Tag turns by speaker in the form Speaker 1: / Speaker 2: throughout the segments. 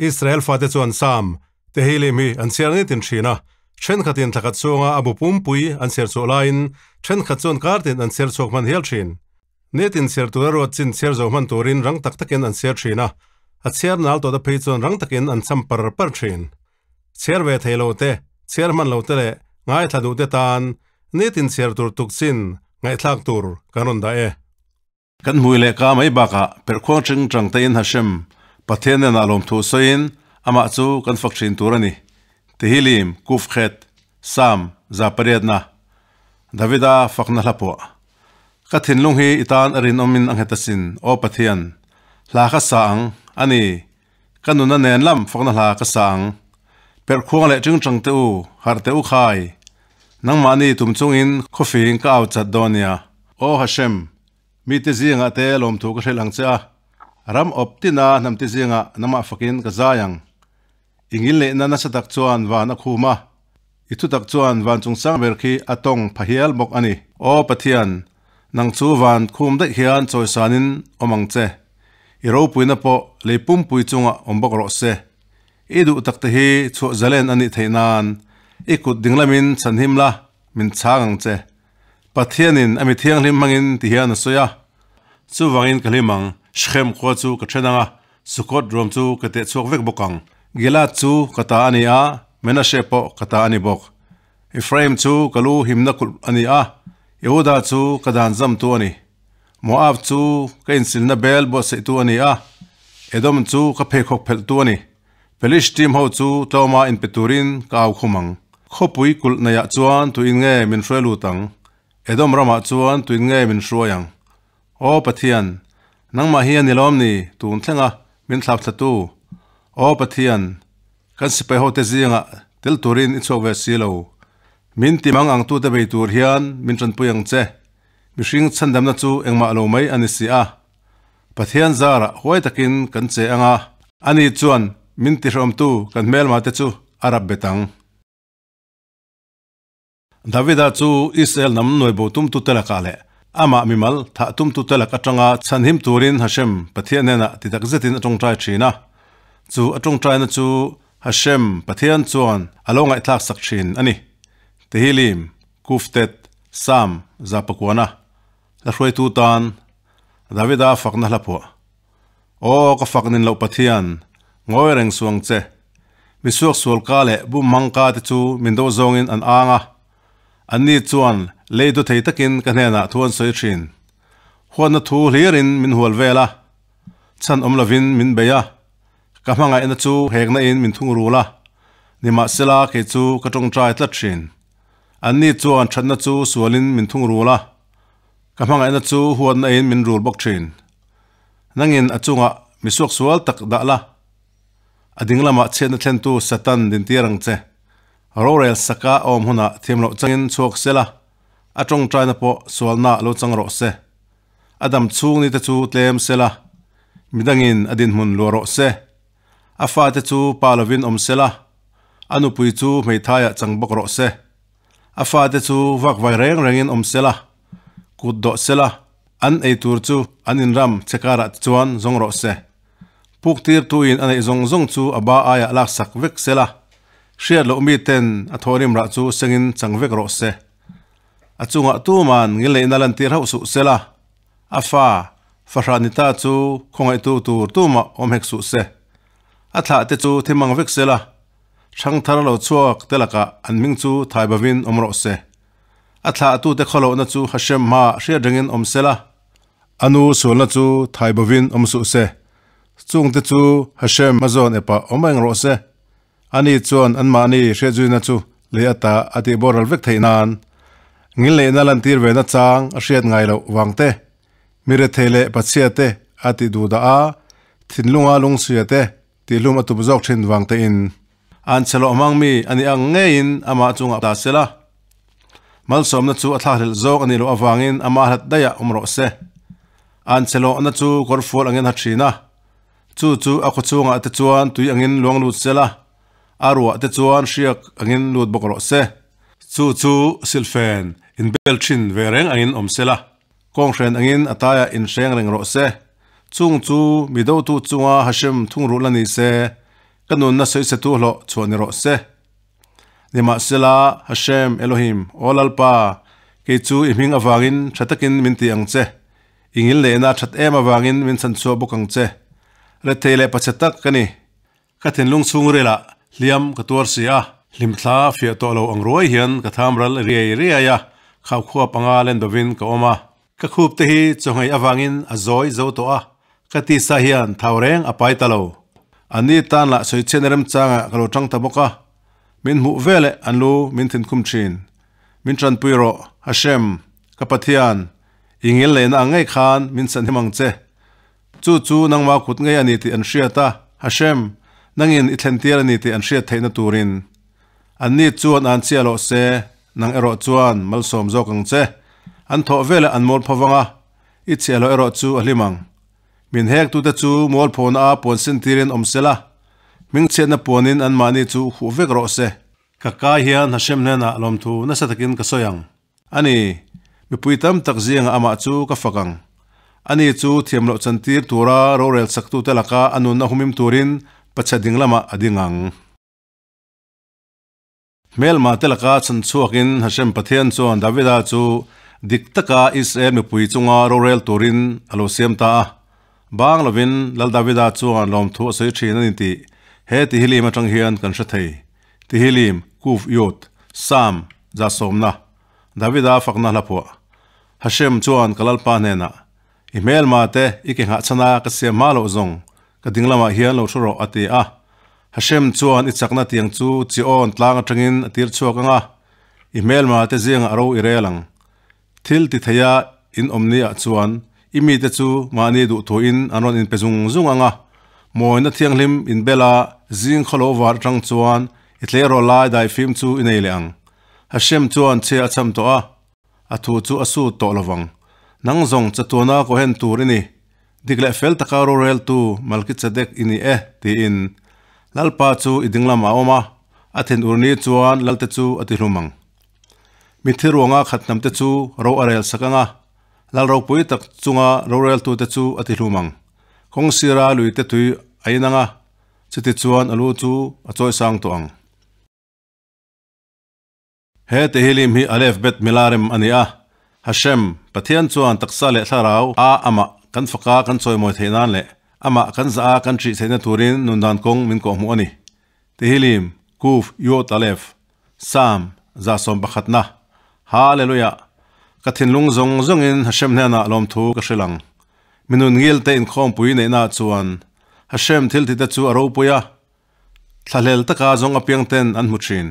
Speaker 1: Israel fate chuan Sam, Tehillim hi an chhiar nitin thin a, thenkhatin thlakhat chhunga a bu pumpui an chhiar chhuah laiin thenkhat chuan kartin an chhiar chhuak hman hial thin. Nitin chhiar tura ruat chin chhiar zo hman turin rang tak takin an chhiar thin a, a chhiar nal tawhte phei chuan rang takin an cham par par thin. Chhiar ve thei lo te, chhiar hman lo te leh ngaithla duh te tan nitin chhiar tur tuk chin ngaihthlak tur kan rawn dah e. Kan hmui leh ka mai bakah perhkhuang ṭing ṭang tein Hashem, Pathian nen ah lawmthu sawiin amah chu kan fak ṭhin tur a ni. Tehillim, Kufkhet, Psalm, 108na, Davida fakna hla pawh. Ka thinlung hi i tan a rinawmin a nghet asin, Aw Pathian, hla ka sa ang, a ni, ka nuna nen lam fakna hla ka sa ang. Perhkhuang leh ṭing ṭang te u, harh teh u khai. Nangmahni tum chungin khawfing ka au chat dawn nia. Aw Hashem, mite zingah te lawmthu ka hrilh ang che a, ram awp tina hnamte zingah nangmah fakin ka zai ang. I ngilneihna nasa tak chuan van a khum a, i thutak chuan van chungchang ber khi a tawng pha hial bawk a ni. Aw Pathian, nang chu van khum daih hian chawisanin awm ang che, i ropuina pawh lei pumpui chungah awm bawk rawh se. I duh takte hi chhuah zalen a nih theih nan i kut dinglamin chhanhim la, min chhang ang che. Pathianin a mi thianghlim hmangin ti hian a sawi a, Chuvangin ka hlim ang, Shechem khua chu ka then ang a, Sukkot ruam chu ka teh chhuak vek bawk ang. Gilead chu ka ta a ni a, Menashe pawh ka ta a ni bawk. Ephraim chu ka lu himna kulh a ni a, Yehuda chu ka dan zamtu a ni. Moab chu ka insilna bel buatsaihtu a ni a, Edom chu ka pheikhawk phelhtu a ni. Pelishtim ho chu tlawma inpe turin ka au khum ang. Khawpui kulh neiah chuan tuin nge min hruai lut ang? Edom ramah chuan tuin nge min hruai ang? Aw Pathian, nangmah hi a ni lawm ni tun thlenga min thlap thlatu? Aw Pathian, kan sipai hote zingah tel turin i chhuak ve si lo. Min ti mang ang tute bei tur hian min tanpui ang che. Mihring chhandamna chu engmah lo mai a ni si a. Pathian zarah huai takin kan che ang a, ani chuan min tihrehawmtu kan hmelma te chu a rap bet ang. Davida chu Israel hnam nuaibo tumtute lakah leh amah mimal thah tumtute lak atanga chhanhim turin Hashem Pathian hnenah ti tak zetin a tawngtai thin a. Chu a tawngtaina chu Hashem Pathian chuan a lo ngaihthlak sak thin a ni. Tehillim, Kuftet, Psalm, 109a. Hla hruaitu tan Davida fakna hla phuah. Aw ka fak nin loh Pathian, ngawi reng suang che. Mi suaksual ka leh bum hmang ka te chu min do zawngin an ang a. Anni chuan lei du thei takin ka hnenah thu an sawi thin. Huatna thu hlirin min hual vel a, chhan awm lovin min bei a. Ka hmangaihna chu hekna in min thungrul a, nimahsela kei chu ka tawngtai tlat thin. Anni chuan thatna chu sualin min thungrul a, ka hmangaihna chu huatna in min rul bawk thin. Nangin a chungah mi suaksual tak dah la, a ding lamah chhiatna thlentu Satan dintir ang che. Rorel saka a awm hunah thiam loh changin chhuak se la, a tawngtaina pawh sualna lo chang rawh se. A dam chhung ni te chu tlem se la, midangin a dinhmun luah rawh se. A fate chu pa lovin awm se la, a nupui chu hmeithaiah chang bawk rawh se. A fate chu vakvai reng rengin awm se la, kut dawh se la, an ei tur chu an inram che karah te chuan zawng rawh se. Puk tirtuin a neih zawng zawng chu a ba aiah laksak vek se la, hriat loh miten a thawhrim rah chu sengin chang vek rawh se. A chungah tuman ngilneihna lantir hauh suh se la, a fa, fahrah ni ta chu khawngaihtu tur tumah awm hek suh se. A thlah te chu thi mang vek se la, Thangthar lo chhuak te lakah an hming chu thai bavin awm rawh se. A thlahtute khawlohna chu Hashem hmaah hriat rengin awm se la, a nu sualna chu thai bavin awm suh se. Chungte chu Hashem a zawn epah awm reng rawh se. Ani chuan anmahni hriatzuina chu lei ata a tih boral vek theih nan ngilneihna lantir ve nachang a hriat ngai loh vang te, mi rethei leh pachhia te a tih duh dah a, thinlunga lungchhia te Tihlum a tup zawk thin vang tein an chhe loh hmang mi a nih ang ngeiin amah chungah ta se la. Malsawmna chu a thlakhlelh zawk a nih loh avangin amah hlat daihah awm rawh se. An chhe lohna chu kawrfual angin ha thin a, chu chu a khaw chungah te chuan tui angin luang lut se la, a ruah te chuan hriak angin lut bawk rawh se. Chu chu silhfen inbel thin ve reng angin awm se la. Kawnghren angin a taiah inhreng reng rawh se. Chung chu mi dotu chunga Hashem thungrulh a ni se. Ka nunna sawichhetu hlawh chhuah ni rawh se. Nimahsela, Hashem, Elohim, Aw Lalpa, kei chu i hming avangin tha takin min ti ang che. I ngil neihna a that em avangin min chhanchhuah bawk ang che. Rethei leh pachhe tak ka ni. Ka thinlung chhungrilah hliam ka tuar si a. Hlimthla fiah tawh lo ang ruai hian ka tham ral riai riai a, khaukhua panga len dovin ka awm a. Ka khup te hi chawngei avangin a zawi zo tawh a, ka tisa hian thau reng a pai ta lo. Anni tan lah sawichhiatna remchangah ka lo tang ta bawk a, min hmuh veleh an lu min thinkhum thin. Min tanpui rawh, Hashem, ka Pathian, i ngil neihna ang ngei khan min chhanhim ang che. Chu chu nangma kut ngei a ni tih an hriat a, Hashem, nangin i thlentir a ni tih an hriat theihna turin. Anni chuan an chiah loh se, nang erawh chuan malsawm zawk ang che. An thawh velah an mualpho vang a, i chhiah loh erawh chu a hlim ang. Min hektute chu mualphona a puan sin tirin awm se la, hmingchhiatna puanin anmahni chu huh vek rawh se. Ka kai hian Hashem hnenah lawmthu nasa takin ka sawi ang. A ni, mipui tam tak zingah amah chu ka fak ang. Ani chu thiam loh chantir tura rorel chaktute laka a nunna humim turin pachhe ding lamah a ding ang. Hmelma te laka chhan chhuakin Hashem Pathian chuan Davida chu dik taka Israel mipui chunga rorel turin a lo siam ta a. Bang lovin Lal Davida chuan lawmthu a sawi thin a ni tih he Tihilim atang hian kan hre thei. Tihilim, Kuf Yod, Sam, Zasawmna, Davida fakna hla phuah. Hashem chuan ka Lalpa hnenah, I hmelma te i ke nghah chhana ka siam hma loh zawng ka ding lamah hian lo hru rawh a ti a. Hashem chuan i chakna tiang chu Chiawn tlang atangin a tir chhuak ang a, i hmelma te zingah ro i rel ang. Thil ti theia in awm ni ah chuan i mite chu mahni duhthuin an rawn inpe zung zung ang a, mawina thianghlim inbela zing khawlo var atang chuan i tleirawl lai daifim chu i nei leh ang. Hashem chuan chhia a cham tawh a. A thu chu a sut tawh lovang. Nang zawng chatuana kohen tur i ni. Dik leh fel taka roreltu Malkitzedek i ni e, tiin. Lalpa chu i dinglam a awm a, a thinur ni chuan Lalte chu a ti hlum ang. Mitthi ruanga khat hnamte chu ro a rel sak ang a, Lal ropui tak chunga roreltute chu a ti hlum ang. Kawng sira luite tui a inang a, chuti chuan a lu chu a chawisang tawh ang. He Tehillim hi Aleph Bet Milarem a ni a, Hashem, Pathian chuan taksa leh thlarau a amah kan faka kan chawimawi theih nan leh amah kan zah a kan ṭih theihna turin nundan kawng min kawhhmuh a ni. Tehillim, Kuf Yod Aleph, Psalm, 101na, Hallelujah! Ka thinlung zawng zawngin Hashem hnenah lawmthu ka hrilh ang. Minun ngilte inkhawmpui neihnaah chuan Hashem thiltite chu a ropui a, thlahlel taka zawng apiangten an hmu ṭhin.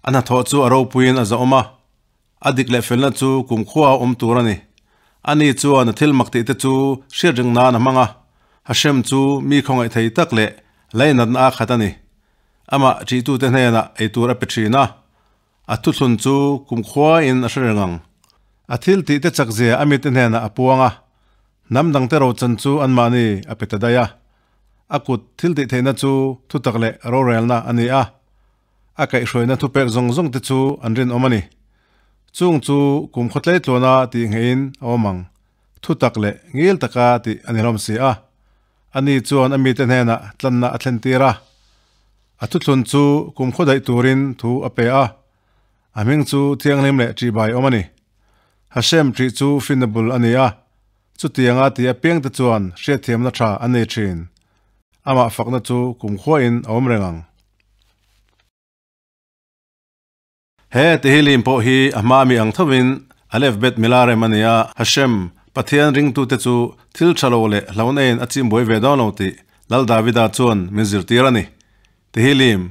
Speaker 1: A hnathawh chu a ropuiin a zahawm a, a dik leh felna chu kumkhua a awm tur a ni. Ani chuan a thil mak tihte chu hriat ring nan a hmang a, Hashem chu mi khawngaih thei tak leh lainatna a khat a ni. Amah ṭihtute hnenah eitur a pe ṭhin a, a thuthlun chu kumkhuain a hre reng ang. A thil tihte chakzia a mite hnenah a puang a, hnam dangte rochan chu anmahni a pe ta daih a. A kut thil tih theihna chu thutak leh rorelna a ni a. A kaihhruaina thupek zawng zawng te chu an rinawm a ni. Chung chu kum khawtlei tluana tih ngeiin a awm ang, thutak leh ngil taka tih a ni hlawm si a. Ani chuan a mite hnenah tlanna a thlentir a. A thuthlun chu kum khaw daih turin thu a pe a. A hming chu thianghlim leh ṭihbai awm a ni. Hashem ṭih chu finna bul a ni a, chutianga tih apiangte chuan hriatthiamna ṭha an nei ṭhin. Amah fakna chu kumkhuain a awm reng ang. He Tehillim pawh hi a hma mi ang thovin Aleph Bet Milarem a ni a, Hashem, Pathian ringtute chu thil tha lo leh hlauhnain a chim buai ve dawn lo tih Lal Davida chuan min zirtir a ni. Tehillim,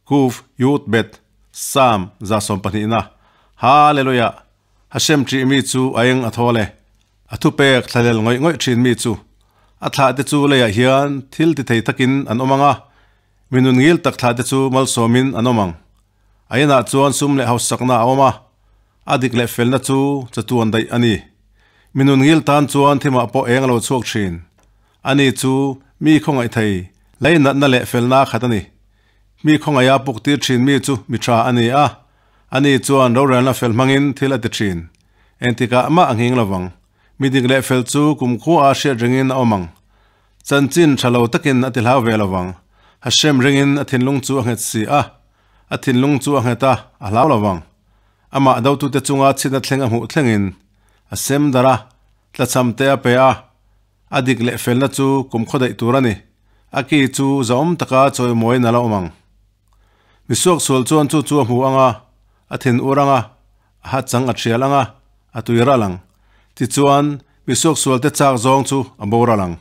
Speaker 1: Kuf, Yud, Bet, Psalm, 120na, Hallelujah! Hashem ṭih mi chu a eng a thawl e. A thupek thlalel ngawih ngawih ṭhin mi chu a thlahte chu leiah hian thil ti thei takin an awm ang a, Mi nun ngil tak thlah te chu malsawmin an awm ang. A inah chuan sum leh hausakna a awm a, a dik leh felna chu chatuan daih a ni. Mi nun ngil tan chuan thimah pawh eng a lo chhuak thin. Ani chu mi khawngaih thei, leinatna leh felna a khat a ni. Mi khawngaiha puk tir thin mi chu mi tha a ni a, ani chuan rorelna fel hmangin thil a ti thin. Engtikah mah a nghing lovang. Mi dik leh fel chu kumkhua a hriat ringin a awm ang. Chanchin tha lo takin a ti hlau ve lovang. Hashem ringin a thinlung chu a nghet si a, a thinlung chu a nghet a, a hlau lo vang. Amah dotute chunga chhitna thleng a hmuh thlengin a sem darh a, tlachham te a pe a, a dik leh felna chu kum khaw daih tur a ni. A ki chu zahawm taka chawimawiin a la awm ang. Misuak sual chuan chu chu a hmu ang a, a thin ur ang a, a hat chang a thial ang a, a tui ral ang. Tichuan, misuak sualte chak zawng chu a boral ang.